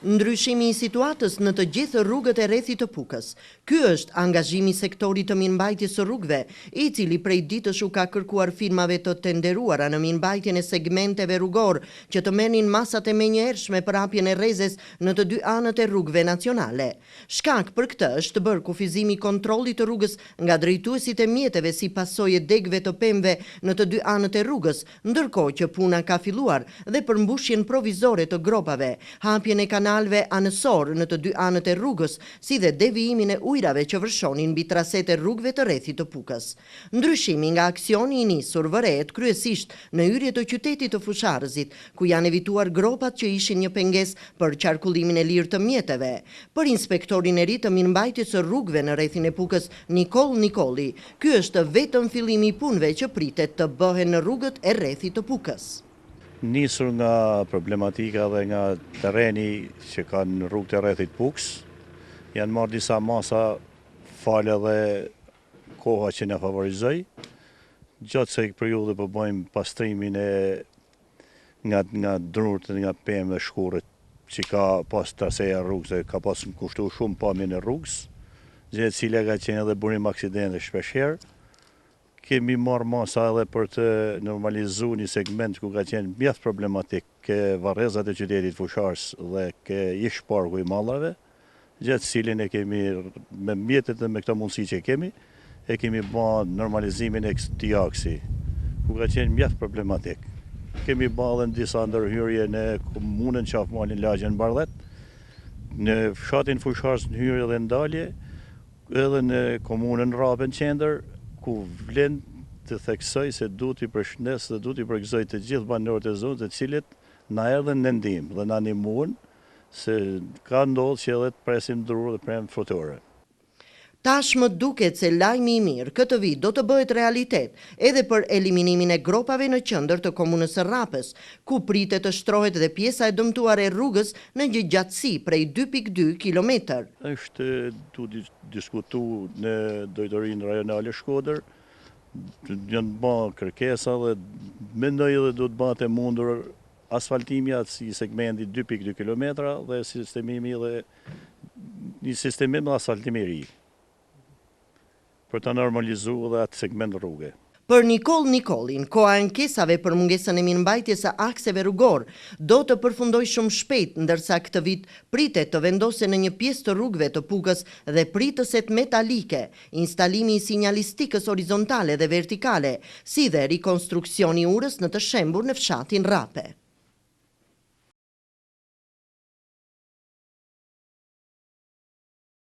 Ndryshimi i situatës në të gjithë rrugët e rrethit të Pukës. Ky është angazhimi i sektorit të mirëmbajtjes së rrugëve, i cili prej ditësh u ka kërkuar firmave të tenderuara në mirëmbajtjen e segmenteve rrugorë që të merrnin masat e menjëhershme për hapjen e rrezes në të dy anët e rrugëve nacionale. Shkak për këtë është bërë kufizimi i kontrollit të rrugës nga drejtuesit e mjeteve si pasojë e degëve të pemëve në të dy anët e rrugës, ndërkohë që puna ka filluar dhe për mbushjen provizore të gropave, hapjen e kanaleve anësorë në të dy anët e rrugës, si dhe devijimin e ujërave që vërshonin mbi trasetë e rrugëve të rrethit të Pukës. Ndryshimi nga aksioni i nisur vërehet kryesisht në hyrje të qytetit të Fushë-Arrëzit, ku janë evituar gropat që ishin një pengesë për qarkullimin e lirë të mjeteve. Për inspektorin e ri të mirëmbajtjes së rrugëve në rrethin e Pukës, Nikoll Nikolli, ky është vetëm fillimi i punëve që pritet të bëhen në rrugët e rrethit të Pukës. Nisur nga problematika dhe nga terreni që kanë rrugët e rrethit Pukës, janë marrë disa masa falë edhe koha që na favorizoi. Gjatë kësaj periudhe po bëjmë pastrimin e nga nga drurët dhe nga pemë dhe shkurret që ka pas traseja e rrugës dhe ka pas ngushtu shumë pamjen e rrugës, gjë e cila ka qenë edhe burim aksidente shpesh herë. Kemi marrë masa edhe për të normalizu një segment ku ka qenë mjaft problematik ke varrezat e qytetit Fushë-Arrëz dhe ke ish parku i mallrave. gjë të cilin e kemi me mjetet dhe me këto mundësi që kemi, e kemi ba normalizimin e këtij aksi, ku ka qenë mjaft problematik. Kemi ba edhe në disa ndërhyrje në komunën Qafë Malin lagjen Bardhet, në fshatin Fushë-Arrëz në hyrje dhe në dalje, edhe në komunën Rrapë në qendër, ku vlen të theksoj se du t'i përshëndes dhe du t'i përgëzoj të gjithë banorët e zonës të cilët na erdhën në ndihmë dhe na ndihmuan Se ka ndodhë që edhe të presim drurë dhe pemë frutore. Tashmë duket se lajmi i mirë këtë vit do të bëhet realitet edhe për eliminimin e gropave në qendër të komunës së Rrapës, ku pritet të shtrohet dhe pjesa e dëmtuar e rrugës në një gjatësi prej 2.2 kilometër. Është tu diskutu në Drejtorinë Rajonale Shkodër, janë ba kërkesa dhe mendoj edhe do të bëhet e mundur Asfaltimi i atij segmenti 2.2 kilometra dhe sistemimi dhe një sistemim dhe asfaltim i ri për ta normalizu dhe atë segment rruge. Për Nikoll Nikollin, koha e ankesave për mungesën e mirëmbajtjes së akseve rrugorë do të përfundojë shumë shpejt, ndërsa këtë vit pritet të vendosen në një pjesë të rrugëve të Pukës dhe pritëset metalike, instalimi i sinjalistikës horizontale dhe vertikale, si dhe rikonstruksioni i urës në të shembur në fshatin Rrape.